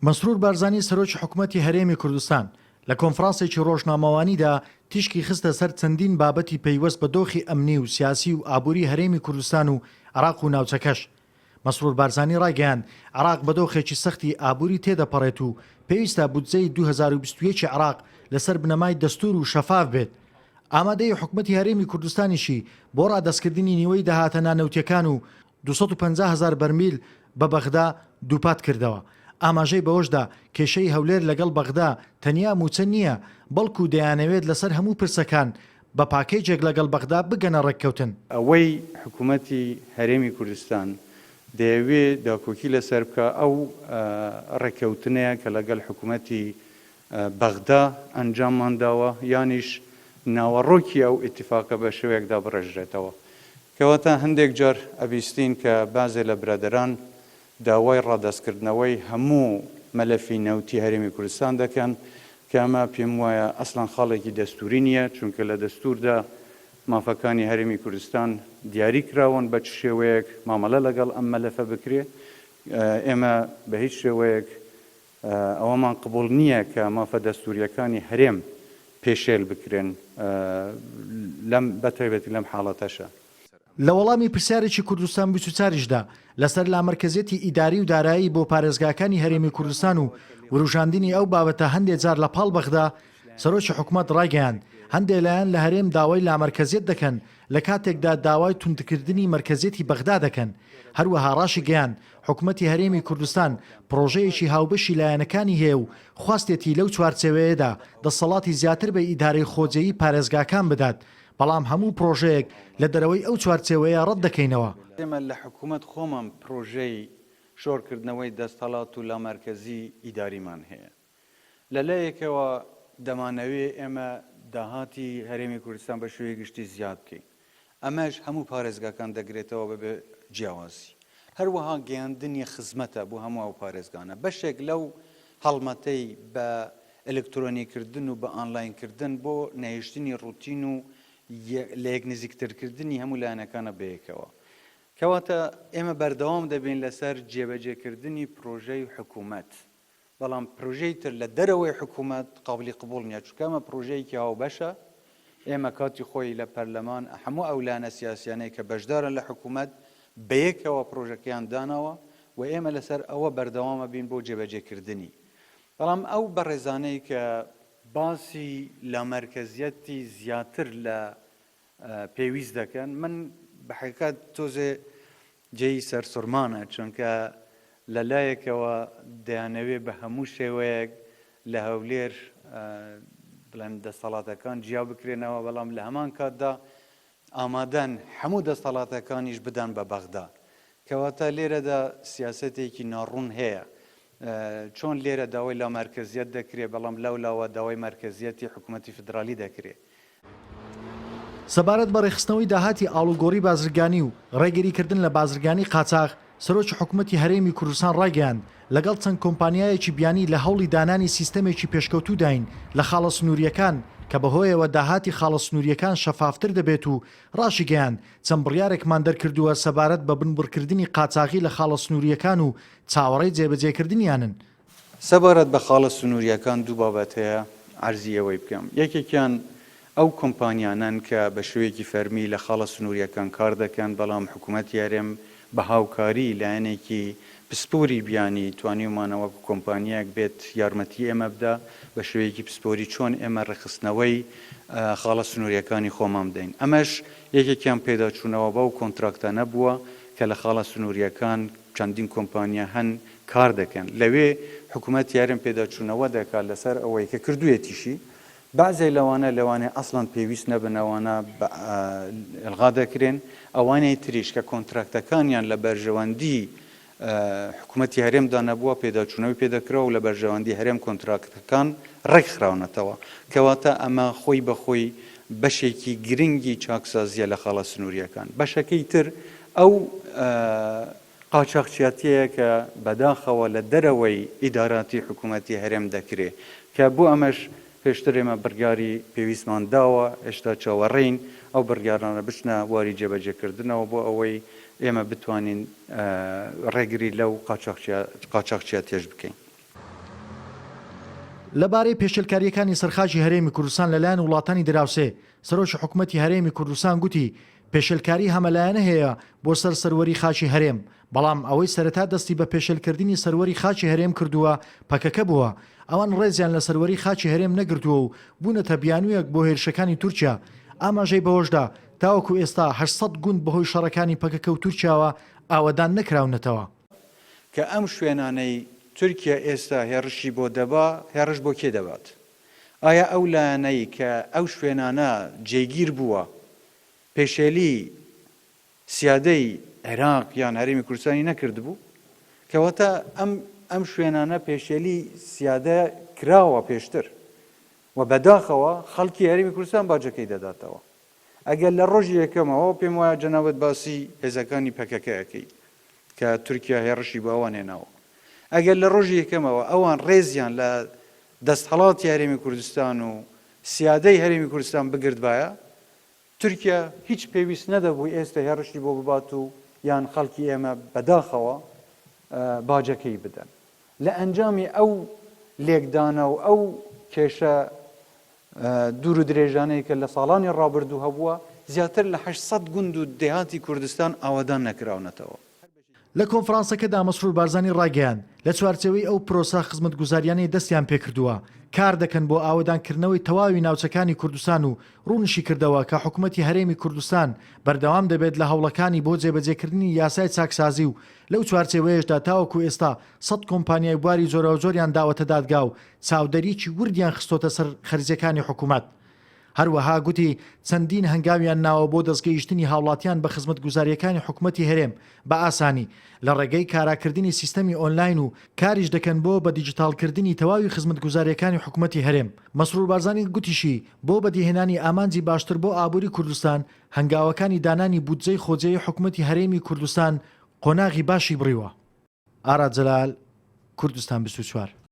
مەسرور بارزانی سەرۆکی حکومەتی هەرێمی کوردستان لە کۆنفرانسێکی ڕۆژنامەوانیدا تیشکی خستە سەر چەندین بابەتی پەیوەست بە دۆخی ئەمنی و سیاسی و ئابووری هەرێمی کوردستان و عێراق و ناوچەکەش. مەسرور بارزانی ڕایگەیاند، عێراق بە دۆخێکی سەختی ئابووری تێدەپەڕێت و پێویستە بودجەی 2021 ی عێراق لەسەر بنەمای دەستوور و شەفاف بێت. ئامادەیی حکومەتی هەرێمی کوردستانیشی بۆ ڕادەستکردنی نیوەی داهاتە نانەوتییەکان و 250 هەزار بەرمیل بە بەغدا دووپات کردەوە. ئاماژەی بەوەشدا، کێشەی هەولێر لەگەڵ بەغدا تەنیا مووچە نییە، بەڵکو دەیانەوێت لەسەر هەموو پرسەکان بە پاکێجێک لەگەڵ بەغدا بگەنە ڕێککەوتن. ئەوەی حکومەتی هەرێمی کوردستان دەیەوێ داکۆکی لەسەر بکا ئەو ڕێککەوتنەیە کە لەگەڵ حکومەتی بەغدا ئەنجاممان داوە یانیش ناوەڕۆکی ئەو ئیتیفاقە بە شێوەیەک دابڕێژرێتەوە. کەواتە هەندێک جار ئەبیستین کە بەعزێ لە برادەران داوای ڕادەستکردنەوەی هەموو مەلەفی نەوتی هەرێمی کوردستان دەکەن کە ئەمە پێم وایە ئەسڵەن خاڵێکی دەستووری نییە چونکە لە دەستووردا مافەکانی هەرێمی کوردستان دیاری کراون بە چ شێوەیەک مامەلە لەگەڵ ئەم مەلەفە بکرێ ئێمە بە هیچ شێوەیەک ئەوەمان قبوڵ نییە کە مافە دەستوورییەکانی هەرێم پێشێل بکرێن لەم بەتایبەتی لەم حاڵەتەشا. لە وەڵامی پرسیارێکی کوردستان 24 یشدا لەسەر لامەرکەزیەتی ئیداری و دارایی بۆ پارێزگاکانی هەرێمی کوردستان و وروژاندنی ئەو بابەتە هەندێ جار لە پاڵ بەغدا، سەرۆکی حکومەت ڕایگەیاند، هەندێ لایەن لە هەرێم داوای لامەرکەزیەت دەکەن لە کاتێکدا داوای توندکردنی مەرکەزیەتی بەغدا دەکەن. هەروەها ڕاشیگەیاند، حکومەتی هەرێمی کوردستان پڕۆژەیەکی هاوبەشی لایەنەکانی هەیە و خواستێتی لەو چوارچێوەیەدا دەسەڵاتی زیاتر بە ئیدارەی خۆجێیی پارێزگاکان بدات، بەڵام هەموو پڕۆژەیەک لە دەرەوەی ئەو چوارچێوەیە ڕەت دەکەینەوە. ئێمە لە حکومەت خۆمان پڕۆژەی شۆڕکردنەوەی دەستەڵات و لامەرکەزی ئیداریمان هەیە. لە لایەکەوە دەمانەوێ ئێمە داهاتی هەرێمی کوردستان بە شێوەی گشتی زیاد بکەین، ئەمەش هەموو پارێزگاکان دەگرێتەوە بەبێ جیاوازی. هەروەها گەیاندنی خزمەتە بۆ هەموو ئەو پارێزگانە. بەشێک لەو هەڵمەتەی بە ئەلکترۆنیکردن و بە ئانلاینکردن بۆ نەهێشتنی ڕوتین و لەیەک نزیکترکردنی هەموو لایەنەکانە بەیەکەوە. کەواتە ئێمە بەردەوام دەبین لەسەر جێبەجێکردنی پرۆژەی حکومەت. بەڵام پرۆژەی تر لە دەرەوەی حکوومەت قابلی قبوڵ نییە، چونکە ئەمە پرۆژەیەکی هاوبەشە، ئێمە کاتی خۆی لە پەرلەمان هەموو ئەو لایەنە سیاسیانەی کە بەشدارن لە حکوومەت بەیەکەوە پرۆژەکەیان داناوە و ئێمە لەسەر ئەوە بەردەوامە بین بۆ جێبەجێکردنی. بەڵام ئەو بەڕێزانەی کە باسی لامەرکەزیەتی زیاتر لە پێویست دەکەن، من بە حەقیقەت تۆزێ جێی سەرسوڕمانە، چونکە لە لایەکەوە دەیانەوێ بە هەموو شێوەیەک لە هەولێر بڵێن دەستەڵاتەکان جیا بکرێنەوە، بەڵام لە هەمان کاتدا ئامادەن هەموو دەستەڵاتەکانیش بدەن بە بەغدا. کەواتە لێرەدا سیاسەتێکی ناڕوون هەیە. چۆن لێرە داوای لامەرکەزیەت دەکرێ، بەڵام لەولاوە داوای مەرکەزیەتی حکومەتی فیدرالی دەکرێ. سەبارەت بە ڕێکخستنەوەی داهاتی ئاڵوگۆڕی بازرگانی و ڕێگریکردن لە بازرگانی قاچاخ، سەرۆکی حکومەتی هەرێمی کوردستان ڕایگەیاند، لەگەڵ چەند کۆمپانیایەکی بیانی لە هەوڵی دانانی سیستەمێکی پێشکەوتووداین لە خاڵە سنوورییەکان کە بەهۆیەوە داهاتی خاڵە سنوورییەکان شەفافتر دەبێت و ڕاشیگەیاند، چەند بڕیارێکمان دەرکردووە سەبارەت بە بنبڕکردنی قاچاغی لە خاڵە سنوورییەکان و چاوەڕێی جێبەجێکردنیانن. سەبارەت بە خاڵە سنوورییەکان دوو بابەت هەیە عەرزی ئێوەی بکەم، یەکێکیان ئەو کۆمپانیانەن کە بە شێوەیەکی فەرمی لە خاڵە سنوورییەکان کار دەکەن، بەڵام حکوومەتی هەرێم بە هاوکاری لایەنێکی پسپۆری بیانی توانیومانە وەکو کۆمپانیایەک بێت یارمەتی ئێمە بدا بە شێوەیەکی پسپۆری چۆن ئێمە ڕێکخستنەوەی خاڵە سنوورییەکانی خۆمان بدەین. ئەمەش یەکێکیان پێداچوونەوە بەو کۆنتراکتانە بووە کە لە خاڵە سنوورییەکان چەندین کۆمپانیا هەن کار دەکەن لەوێ حکومەتی هەرێم پێداچوونەوە دەکات لەسەر ئەوەی کە کردوویەتیشی بەعزێ لەوانە لەوانەیە ئەسڵەن پێویست نەبن ئەوانە ئیلغا دەکرێن ئەوانەی تریش کە کۆنتراکتەکانیان لە بەرژەوەندی حکومەتی هەرێمدا نەبووە پێداچوونەوەی پێدەکرا و لە بەرژەوەندی هەرێم کۆنتراکتەکان ڕێکخراونەتەوە کەواتە ئەمە خۆی بەخۆی بەشێکی گرنگی چاکسازیە لە خاڵە سنووریەکان بەشەکەی تر ئەو قاچاخچیاتیەیە کە بەداخەوە لە دەرەوەی ئیداراتی حکومەتی هەرێم دەکرێ کە بۆ ئەمەش پێشتر ئێمە بڕیاری پێویستمان داوە ئێشتا چاوەڕێین ئەو بڕیارانە بچنە بواری جێبەجێکردنەوە بۆ ئەوەی ئێمە بتوانین ڕێگری لەو قاچاخچیاتیەش بکەین. لەبارەی پێشێلکارییەکانی سەر خاکی هەرێمی کوردستان لەلایەن وڵاتانی دراوسێ، سەرۆکی حکومەتی هەرێمی کوردستان گوتی، پێشێلکاری هەمەلایەنە هەیە بۆ سەر سەروەری خاکی هەرێم، بەڵام ئەوەی سەرەتا دەستی بە پێشێلکردنی سەروەری خاکی هەرێم کردووە پەکەکە بووە، ئەوان ڕێزیان لە سەروەری خاکی هەرێم نەگرتووە و بوونەتە بیانوویەک بۆ هێرشەکانی تورکیا. ئاماژەی بەوەشدا، تاوەکو ئێستا 800 گوند بەهۆی شەڕەکانی پەکەکە و تورکیاوە ئاوەدان نەکراونەتەوە. کە ئەم شوێنانەی تورکیا ئێستا هێڕشی بۆ دەبا، هێڕش بۆ کێ دەبات؟ ئایا ئەو لایەنەی کە ئەو شوێنانە جێگیر بووە پێشێلی سیادەی عێراق یان هەرێمی کوردستانی نەکردبوو؟ کەواتە ئەم ئەم شوێنانە پێشێلی سیادە کراوە پێشتر و بەداخەوە خەڵکی هەرێمی کوردستان باجەکەی دەداتەوە. ئەگەر لە ڕۆژی یەکەمەوە، پێم وایە جەنابت باسی هێزەکانی پەکەکە ئەکەی کە تورکیا هێڕشی بۆ ئەوان هێناوە. ئەگەر لە ڕۆژی یەکەمەوە ئەوان ڕێزیان لە دەستهەڵاتی هەرێمی کوردستان و سیادەی هەرێمی کوردستان بگرتبایە، تورکیا هیچ پێویست نەدەبوو ئێستە هێڕشی بۆ ببات و یان خەڵکی ئێمە بەداخەوە باجەکەی بدەن. لە ئەنجامی ئەو لێکدانە و ئەو کێشە دوور و درێژانەی کە لە ساڵانی ڕابردوو هەبووە، زیاتر لە 800 گوند و دێهاتی کوردستان ئاوەدان نەکراونەتەوە. لە کۆنفرانسەکەدا مەسرور بارزانی ڕایگەیاند، لە چوارچێوەی ئەو پرۆسە خزمەتگوزاریانەی دەستیان پێکردووە، کار دەکەن بۆ ئاوەدانکردنەوەی تەواوی ناوچەکانی کوردستان و ڕوونیشیکردەوە کە حکومەتی هەرێمی کوردستان بەردەوام دەبێت لە هەوڵەکانی بۆ جێبەجێکردنی یاسای چاکسازی و لەو چوارچێوەیەشدا تاوەکو ئێستا 100 کۆمپانیای بواری جۆراوجۆریان داوەتە دادگا و چاودێریی وردیان خستۆتە سەر خەرجیەکانی حکومەت. هەروەها گوتی، چەندین هەنگاویان ناوە بۆ دەستگەیشتنی هاوڵاتیان بە خزمەتگوزارییەکانی حکومەتی هەرێم بە ئاسانی، لە ڕێگەی کاراکردنی سیستەمی ئۆنلاین و کاریش دەکەن بۆ بە دیجیتاڵکردنی تەواوی خزمەتگوزارییەکانی حکومەتی هەرێم. مەسرور بارزانی گوتیشی، بۆ بەدیهێنانی ئامانجی باشتر بۆ ئابوری کوردستان، هەنگاوەکانی دانانی بودجەی خۆجێی حکومەتی هەرێمی کوردستان قۆناغی باشی بڕیوە. ئارا جەلال، کوردستان 24.